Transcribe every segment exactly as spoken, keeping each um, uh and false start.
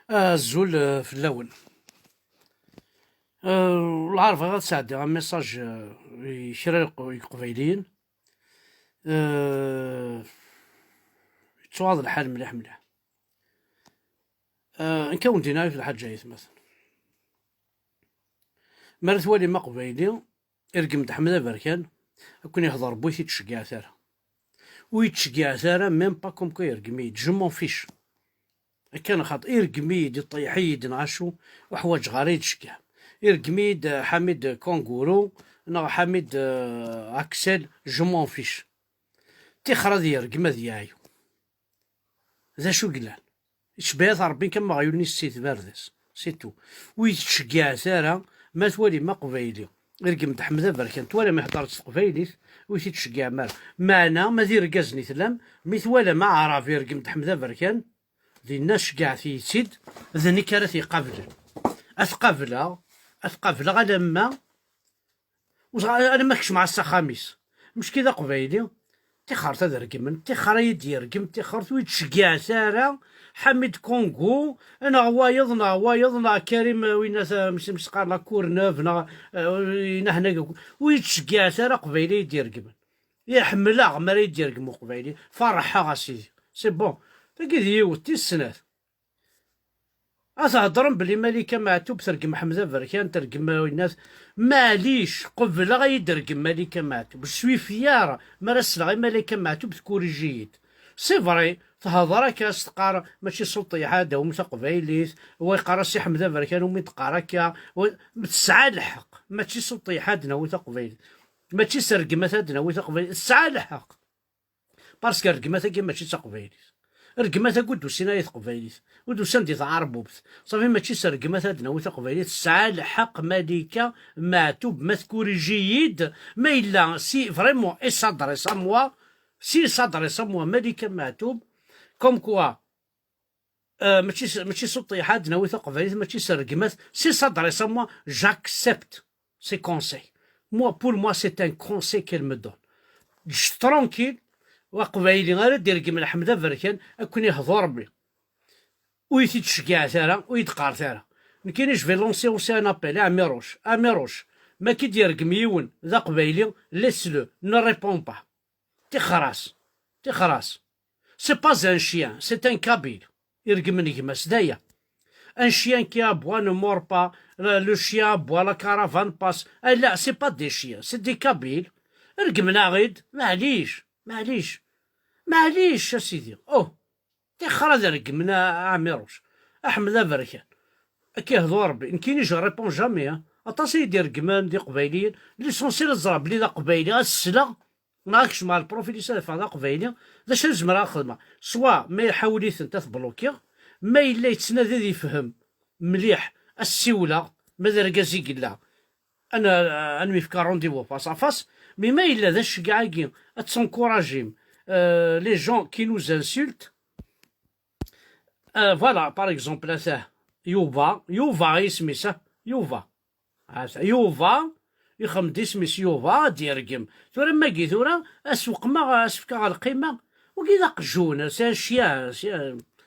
Azul, eh, fell-awen. Eh, lɛerb, bɣiɣ ad sɛeddiɣ un message, eh, i kra n Iqbayliyen. Eh, yettwaɣaḍ lḥal mliḥ mliḥ. Eh, nekk ad wen-d-iniɣ yiwet lḥaǧa, ay atmaten. Mi ara twalim aqbayli irgem-d Ḥmed Aberkan, ad ken-ihḍer bu ur t-id-tceggɛet ara. Ur yi-d-tceggɛet ara, même pas comme quoi irgem-iyi-d, je m'en fiche. Akken xaṭ, irgem-iyi-d, iṭeyyḥ-iyi-d, neɣ acu, ur ḥwaǧeɣ ara ad yi-d-tceggɛem. Irgem-iyi-d, eh, Ḥamid Kanguru neɣ Ḥamid, eh, Axel, je m'en fiche. Tixer ad yergem, ad yeɛyu. D acu yellan? Icebba-yat Ṛebbi kan ma ɣyul-nni s tbarda-s. C'est tout. Ur yi-d-tceggɛet ara, ma twalim aqbayli irgem-d Ḥmed Aberkan, twalam ihedder s teqbaylit, ur yi-t-id-tceggɛem ara. Meɛna ma d irgazen i tellam, mi twalam aɛrab irgem-d Ḥmed Aberkan, dinna ceggɛet-iyi-tt-id, d nekk ara t-iqablen. Ad t-qableɣ, ad t-qableɣ alamma, ur ẓ-, alamma kecmeɣ s axxam-is. Mecki d aqbayli, tixert ad regmen, tixer ad yi-d-yergem, tixert ur yi-d-tceggɛet ara. Ḥamid Kongo, neɣ wayeḍ, neɣ wayeḍ, neɣ Karim, eh, winna ta-, mis-, mis qqaren la Courneuve, neɣ, eh, winna hna, ur yi-d-tceggɛet ara aqbayli ad yi-d-yergmen. Iḥemmel-aɣ mi ara yi-d-yergem uqbayli, ferḥeɣ a sidi. C'est bon. Tagi d yiwet, tis snat. Ad theddrem belli Malika Meɛtub tergem Ḥmed Aberkan, tergem, eh, winna t-, maɛlic, qebleɣ ad yi-d-tergem Malika Meɛtub. Je suis fier mi ara sleɣ i Malika Meɛtub tkuriji-yi-d. C'est vrai, tehder akka, s teqqar mačči s uṭeyyḥ ad d-awim taqbaylit, wa yeqqar-as i Ḥmed Aberkan umi d-teqqar akka, wa, tesɛa lḥeqq, mačči s uṭeyyḥ ad d-nawi taqbaylit, mačči s rregmat ad d-nawi taqbaylit, tesɛa lḥeqq. Parce que rregmat-agi mačči d taqbaylit. Rregmat-agi ur d-usin ara i teqbaylit, ur d-usan di tɛerbubt. Safi mačči s rregmat ad d-nawi taqbaylit, tesɛa lḥeqq Malika Meɛtub, ma tkuriji-yi-d, ma yella si vraiment il s'adresse à moi, si il s'adresse à moi Malika Meɛtub, comme quoi, euh, mačči s, mačči s uṭeyyḥ ad d-nawi taqbaylit, mačči s rregmat, si il s'adresse à moi, j'accepte ses conseils. Moi, pour moi, c'est un conseil qu'elle me donne. Ǧǧet tranquille, u aqbayli ara d-irgem Ḥmed Aberkan, ad ken-ihḍu Rebbi. Ur yi-t-id-tceggɛet ara, ur yi-d-qqaret ara. Nekkini, je vais lancer aussi un appel à Amirouche. Amirouche, ma k-id-yergem yiwen d aqbayli, laisse-le, ne réponds pas. Tixer-as. Tixer-as. C'est pas un chien, c'est un kabyle. Irgem n gma-s, d aya. Un chien qui aboie ne mord pas, le, le chien aboie, la caravane passe. Eh, là, c'est pas des chiens, c'est des kabyles. Regmen-aɣ-id, maɛlic, maɛlic. Maɛlic, a sidi. Oh, tixer ad regmen a, a Ɛmiruc. Aḥmed Aberkan. Ad k-ihdu Rebbi. Nekkini, je réponds jamais, hein. Aṭas i yi-d-iregmen d iqbayliyen. L'essentiel ad ẓreɣ belli d aqbayli, ad sleɣ, neɣ ad kecmeɣ ɣer lprofil-is ad afeɣ d aqbayli, d acu ara zemreɣ ad xedmeɣ? Soit ma iḥawel-itent ad t-blokiɣ, ma yella yettnadi ad yefhem mliḥ, ad ssiwleɣ, ma d argaz i yella, ad n-, ad nemyefk rendez-vous face à face, mais ma yella d aceggeɛ-agi ad tencouragim, euh, les gens qui nous insultent, euh, voilà, par exemple, atah, Yuba, Yuba isem-is, ah, Yuba. Ata Yuba, ixem-d isem-is Yuba, ad d-yergem. Tura magi tura, ad s-weqmeɣ, ad s-fkeɣ lqima. Wagi d aqjun, c'est un chien, c'est,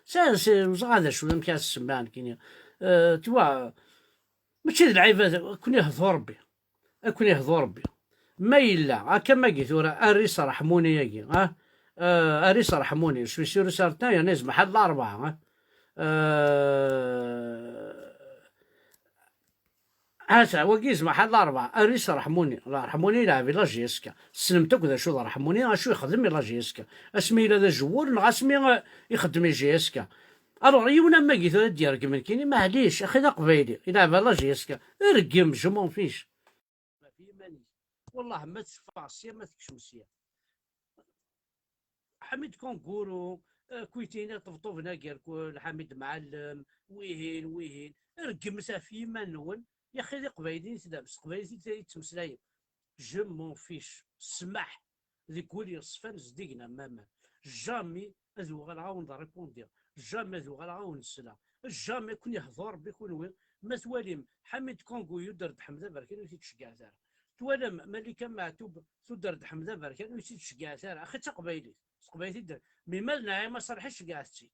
c'est, c'est, ur ẓriɣ d acu, amek ara s-semmaɣ nekkini. Euh, tu vois, mačči d lɛibad, ad ken-ihdu Rebbi. Ad ken-ihdu Rebbi. Ma yella, akka magi tura, Aris Raḥmuni-agi, ah? Euh, Aris Raḥmuni, je suis sûr et certain, yerna yezmeḥ ad larebɛa, ah? Euh, Ata, wagi yezmeḥ ad larebɛa, Aris Raḥmuni. Raḥmuni yelɛeb i la J S K. Tessnemt akk d acu d Raḥmuni, acu yexdem i la J S K. Asmi yella d ajewwur, neɣ asmi, eh, ixeddem i J S K. Alors, yiwen am wagi tura d-yergem nekkini, maɛlic, axi d aqbayli, yelɛeb a la J S K. Rgem, je m'en fiche. Ɣef yiman-ik. Wallah, ma teffeɣ sya, ma tekcem sya. Ḥamid Konguru, eh, Kwitini, ṭebṭuben agerkul, Ḥamid Mɛellem, wihin, wihin. Regmet ɣef yiman-nwen, yaxi d iqbayliyen i tellam, s teqbaylit i tettmeslayem. Je m'en fiche. Ssmaḥ, deg wul yeṣfan zeddigen am waman. Jamais ad uɣaleɣ ad wen-d-répondiɣ. Jamais ad uɣaleɣ ad wen-sleɣ. Jamais ad ken-ihdu Rebbi kunwi. Ma twalim Ḥamid Kongu yudder-d Ḥmed Aberkan, ur t-id-tceggɛet ara. Twalam Malika Meɛtub tudder-d Ḥmed Aberkan, ur t-id-tceggɛet ara. Axi d taqbaylit. S teqbaylit i d-, mi ma d Naɛima Ṣaleḥ i tceggɛet-tt-id.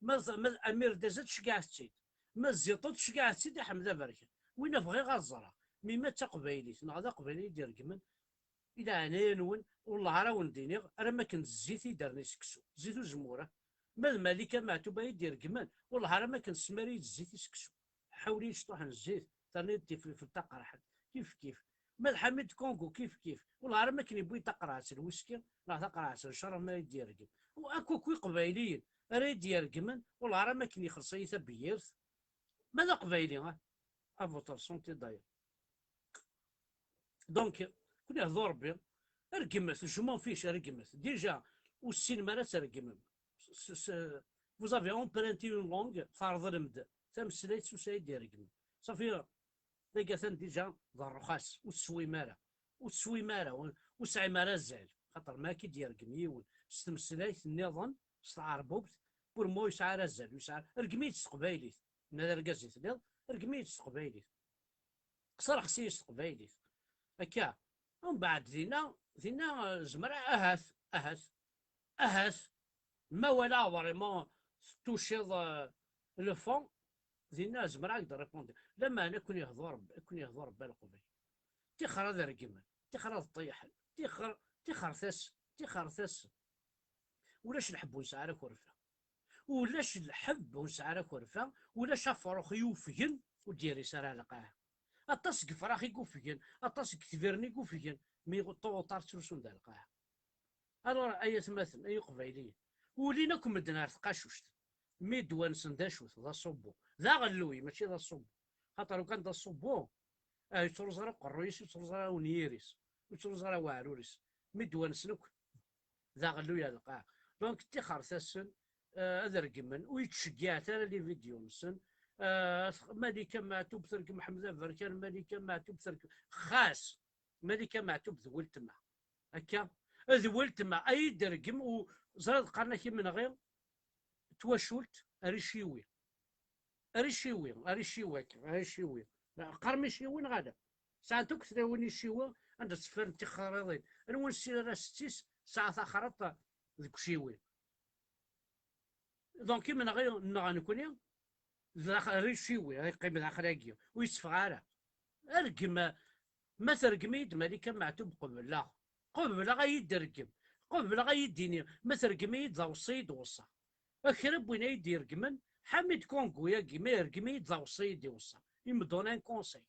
Ma d, ma d Amir Dazat, ceggɛet-tt-id. Ma d Ziṭut, ceggɛet-tt-id i Ḥmed Aberkan. Winna bɣiɣ ad ẓreɣ. Mi ma d taqbaylit, neɣ d aqbayli i d-iregmen, i leɛnaya-nwen, wellah ara wen-d-iniɣ, ara makken d zzit i d-terna i seksu. Zzit uzemmur, ah. Ma d Malika Meɛtub ay d-iregmen, wellah ara makken tesmar-iyi-d zzit i seksu. Ḥawel-iyi ciṭuḥ n zzit, terniḍ-d tiflifelt taqerḥant. Kif kif. Ma d Ḥamid Kongo, kif kif. Wellah ara makken yewwi taqerɛet n lwiski, neɣ taqerɛet n ccrab ma ay d-iregmen. U akk akk iqbayliyen ara yi-d-iregmen, wellah ara makken ixelleṣ-iyi tabeyyirt. Ma d aqbayli, ah, à votre santé d'ailleurs. Donc, kun ihdu Rebbi, regmet, je m'en fiche, regmet. Déjà, ur tessinem ara ad tregmem. S-, s-, vous avez emprunté une langue, tɛerḍem-d tameslayt s usayd iregmen. Safi, dagi atan déjà d rrxas, ur teswim ara. Ur teswim ara, ur, ur tesɛim ara azal. Xaṭer ma akka i d-yergem yiwen s tmeslayt nniḍen, s tɛerbubt, pour moi ur yesɛi ara azal, ur yesɛi ara, regm-iyi-d s teqbaylit. Ma d argaz i telliḍ, regm-iyi-d s teqbaylit. Sserxes-iyi s teqbaylit. Akka. Umbeɛd dinna, dinna, eh, zemreɣ, ahat, ahat, ahat, ma walaɣ vraiment tettuciḍ, eh, le fond, dinna zemreɣ ad k-d-répondiɣ. Lameɛna ad ken-ihdu Rebbi, ad ken-ihdu Rebbi a Leqbayel. Tixer ad regmen, tixer ad ṭṭeyḥen, tixer, tixer tas-, tixer tas-, ulac lḥebb ur nesɛi ara akerfa. Ulac lḥebb ur nesɛi ara akerfa, ulac afrux yufgen ur d-yerris ara ar lqaɛa. Aṭas deg ifrax i yufgen, aṭas deg tbirni i yufgen, mi ṭuṭar ttrusun da lqaɛa. Alors, ay atmaten, ay iqbayliyen, ulin akk medden ar tqacuct. Mi ddwa-nsen d acu-t? D aṣubbu. D aɣelluy, mačči d aṣubbu. Xaṭer ukan d aṣubbu, ah, yettruẓ ara uqerruy-is, yettruẓ ara unyir-is, yettruẓ ara weɛrur-is. Mi ddwa-nsen akk d aɣelluy ar lqaɛa. Donc, ttixret-asen, eh, ad regmen, ur yettceggiɛet ara les vidéos-nsen. Eh, Malika Meɛtub tergem Ḥmed Aberkan, Malika Meɛtub tergem. Xas, Malika Meɛtub d weltma. Akka, d weltma, ay d-regem, u ẓriɣ qqaren-ak imenɣi, twacult, ar iciwi. Ar iciwi, ar iciwi akka, ar iciwi. Qqarem iciwi neɣ ala? Sɛant akk tlawin iciwi, anda tteffren tixxariḍin. Anwa nessin ara settis, tesɛa taxriḍt deg uciwi. Donc, imenɣi nneɣ nekni, d daxel, ar iciwi, yeqqim daxel-agi, ur yetteffeɣ ara. Argem, ma tergem-iyi-d Malika Meɛtub, qebleɣ. Qebleɣ ad iyi-d-tergem. Qebleɣ ad iyi-d-tini, ma tergem-iyi-d d awṣi i d-weṣṣa. Kra n win ay d-iregmen, Ḥamid Kongo-agi, ma yergem-iyi-d d awṣi i d-iweṣṣa. Il me donne un conseil.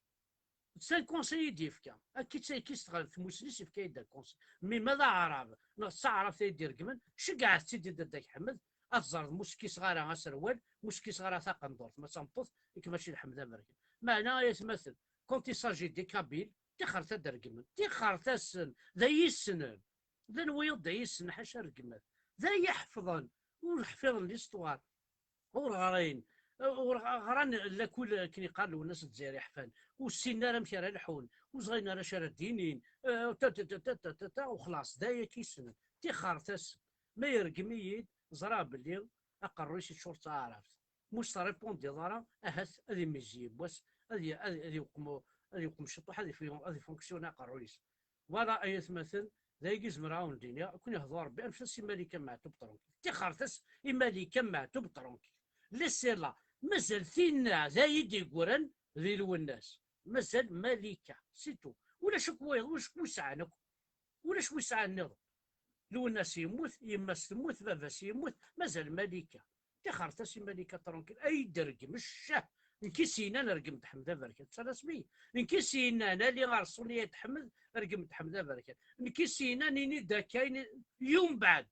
C'est un conseil i d-yefka. Akka i tt-, akka i s-teɣleb tmusni-s, yefka-yi-d un conseil. Mi ma d aɛrab, neɣ d taɛrabt ay d-iregmen, ceggɛet-tt-id i Dda Ḥmed, ad teẓreḍ ma ur s-kkiseɣ ara aserwal, ma ur s-kkiseɣ ara taqendurt, ma d tameṭṭut, nekk mačči d Ḥmed Aberkan. Meɛna, ay atmaten, quand il s'agit des Kabyles, tixret ad d-regmen, tixret-asen, d ay issnen. Llan wiyaḍ d ay issnen, ḥaca regmat. D ay iḥefḍen, ur ḥfiḍen l'histoire. Ur ɣrin, ur ɣ-, ɣran lakul akken iqqar Lwennas Lezzayer iḥfan, ur ssinen ara amek ara lḥun, ur ẓrin ara acu ara d-inin, eh, ta, ta, ta, u xlaṣ, d aya akka i ssnen. Tixret-asen. Ma yergem-iyi-d, ẓriɣ belli aqerruy-is yeččur d taɛrabt. Ma ur s-terripundiḍ ara, ahat ad imizzi yiwwas, ad y-, ad, ad iweqqem, ad iweqqem ciṭuḥ, ad ifi-, ad ifunksyuni aqerruy-is. Voilà, ay atmaten, d ayagi zemreɣ ad wen-d-iniɣ, ad ken-ihdu Rebbi, anef-as i Malika Meɛtub tranquille. Tixret-as i Malika Meɛtub tranquille. Laissez-la. Mazal tinna d ay i d-yeggran di Lwennas. Mazal Malika, c'est tout. Ulac akk wayeḍ, ulac akk wi sɛan akk. Ulac wi sɛan nniḍen. Lwennas yemmut, yemma-s temmut, baba-s yemmut, mazal Malika. Tixret-as i Malika tranquille, ay d-regm, ccah! Nekk i s-yennan regm-d Ḥmed Aberkan, ttalaɣ-as mi. Nekk i s-yennan ali ar ṣṣuliya d Ḥmed, regm-d Ḥmed Aberkan. Nekk i s-yennan ini-d akka, ini, yumbeɛd.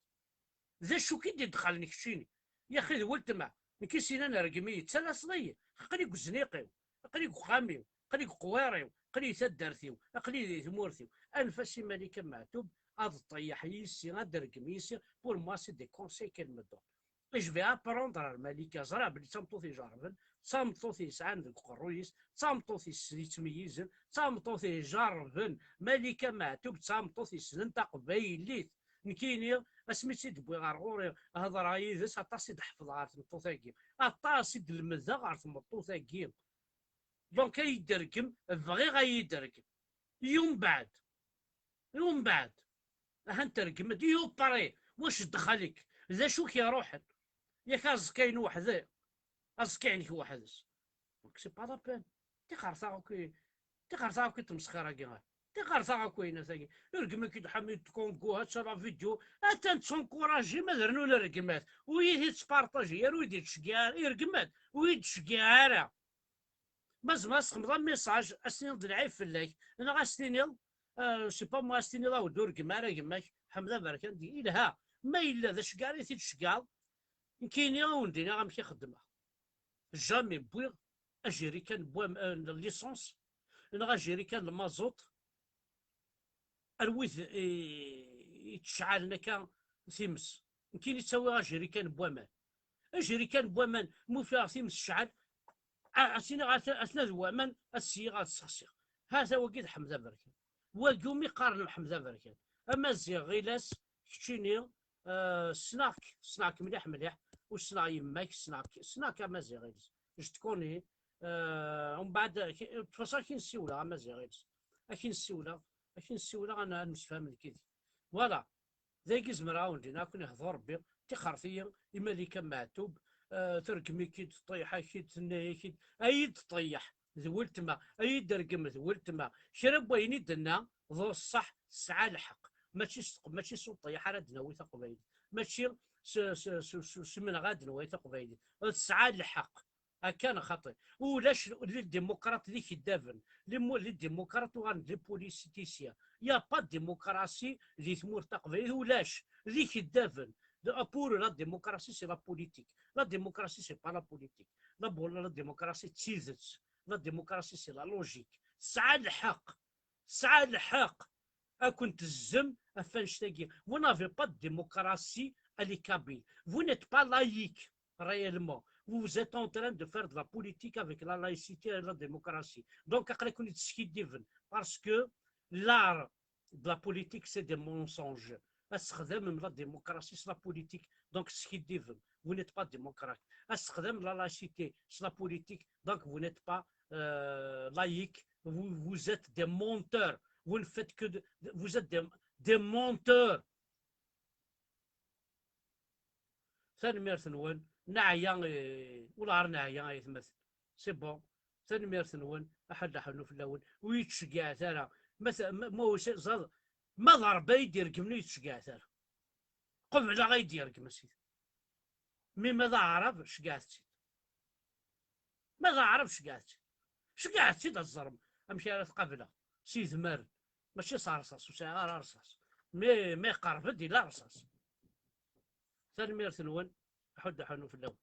D acu k-id-idxalen keččini? Yaxi d weltma, nekk i s-yennan regm-iyi, ttalaseḍ-iyi, aql-i deg uzniq-iw, aql-i deg uxxam-iw, aql-i deg uqwiṛ-iw, aql-i di taddart-iw, aql-i di tmurt-iw. Anef-as i Malika Meɛtub ad ṭṭeyyeḥ yis-i, ad d-regm yis-i, pour moi c'est des conseils qu'elle me donne. Et je vais apprendre ar Malika, ẓriɣ belli d tameṭṭut ijerrben, d tameṭṭut yesɛan deg uqerruy-is, d tameṭṭut yes-, yettmeyyizen, d tameṭṭut ijerrben. Malika Meɛtub d tameṭṭut yessnen taqbaylit. Nekkini, asmi tt-id-wwiɣ ɣer ɣur-i, hedreɣ yid-s, aṭas i d-ḥefḍeɣ ɣer tmeṭṭut-agi, aṭas i d-lemdeɣ ɣer tmeṭṭut-agi. Donc, ay d-tergem, bɣiɣ ay d-tergem. Yumbeɛd, yumbeɛd, ahan tergem-d, yupri, wac ddxel-ik, d acu k-iruḥen? Yak aẓekka-inu weḥd-, aẓekka-inek weḥd-s. Donc, c'est pas la peine. Tixerṣaɣ akk, tixerṣaɣ akk i tmesxir-agi. Tixerṣaɣ akk aynas-agi. Irgem-ik-id Ḥamid Kongo, ha-tt-a la vidéo. Atan tettunkurajim ad rnun rregmat. Ur iyi-t-id-spartaji ara, ur iyi-d-ittceggiɛ ara. Irgem-d, ur iyi-d-tceggiɛ ara. Ma tzemreḍ ad s-txedmeḍ amessage, ad s-tiniḍ d lɛib fell-ak, neɣ ad s-tiniḍ, euh, je sais pas moi, ad s-tiniḍ a weddu rgem ara gma-k, Ḥmed Aberkan, di-, ilha. Ma yella d aceggeɛ ara t-id-tceggɛeḍ, nekkini a wen-d-iniɣ amek i xeddmeɣ. Jamais wwiɣ ajirikan n wam-, euh, n licence, neɣ ajirikan n lmaẓuṭ, ar wid, eh, yettceɛɛalen akka times. Nekkini ttawiɣ ajirikan n waman. Ajirikan n waman, ma ufiɣ times tecɛel, a-, ad s-iniɣ at-, atna d waman, ad syiɣ, ad sexsiɣ. Hata wagi d Ḥmed Aberkan. Wagi umi qqaren Ḥmed Aberkan. Amaziɣ ɣilas, keččini, eh, ssneɣ-k, ssneɣ-k mliḥ mliḥ, u ssneɣ yemma-k, ssneɣ-k, ssneɣ-k a Maziɣ ɣilas. Je te connais. Eh, umbeɛd, de toute façon, ad k-in-ssiwleɣ a Maziɣ ɣilas. Ad k-in-ssiwleɣ, ad k-in-ssiwleɣ, ad n-, ad nemsefham nekk yid-k. Voilà. Dagi zemreɣ a wen-d-iniɣ, ad ken-ihḍu Rebbi, tixxert-iyi i Malika Meɛtub, eh, tergem-ik-id, tṭeyyeḥ-ak-id, tenna-yak-id, ad iyi-d-tṭeyyeḥ, d weltma, ad iyi-d-tergem, d weltma. Kra n wayen i d-tenna, d ṣṣeḥ, tesɛa lḥeqq. Mačči s, mačči s uṭeyyeḥ ara d-nawi taqbaylit. Mačči s, s, s, s, s umenɣa ad d-nawi taqbaylit. Tesɛa lḥeqq. Akka neɣ xaṭi? Ulac les démocrates d ikeddaben. Les mo-, les démocrates uɣalen d les politiciens. Il y a pas de démocratie di tmurt taqbaylit, ulac. D ikeddaben. De, pour eux, la démocratie, c'est la politique. La démocratie, c'est pas la politique. La, la démocratie, d tidet. La démocratie, c'est la logique. Tesɛa lḥeqq. Tesɛa lḥeqq. Ad ken-tezzem ɣef annect-agi. Vous n'avez pas de démocratie à les Kabyles. Vous n'êtes pas laïque, réellement. Vous êtes en train de faire de la politique avec la laïcité et la démocratie. Donc, aql-iken teskiddiben, parce que l'art de la politique, c'est des mensonges. Ad tessexdamem la démocratie s la politique, donc teskiddibem. Vous n'êtes pas démocrate. Ad tessexdamem la laïcité s la politique, donc vous n'êtes pas, euh, laïque. Vous, vous êtes des menteurs. Vous ne faites que de, vous êtes des, des menteurs. Tanemmirt-nwen. Neɛya, eh, ula ɣer neɛya, ay atmaten. C'est bon. Tanemmirt-nwen. Aḥedd aḥennu fell-awen. Ur yi-ttceggiɛet ara. Ma t-, ma, ma usi-, ẓad-, ma d Ṛebbi ay d-ireggmen, ur yi-ttceggiɛet ara. Qebleɣ ay d-ireggem, a Sidi. Mi ma d aɛrab, ceggɛet-tt-id. Ma d aɛrab, ceggɛet-tt-id. Ceggɛet-tt-id ad teẓrem amek ara t-qableɣ s yedmaren. Mačči s rṣas, ur sɛiɣ ara rṣas. Mi, mi iqerreb-d, yella rṣas. Tanemmirt-nwen. Aḥudd aḥunnu fell-awen.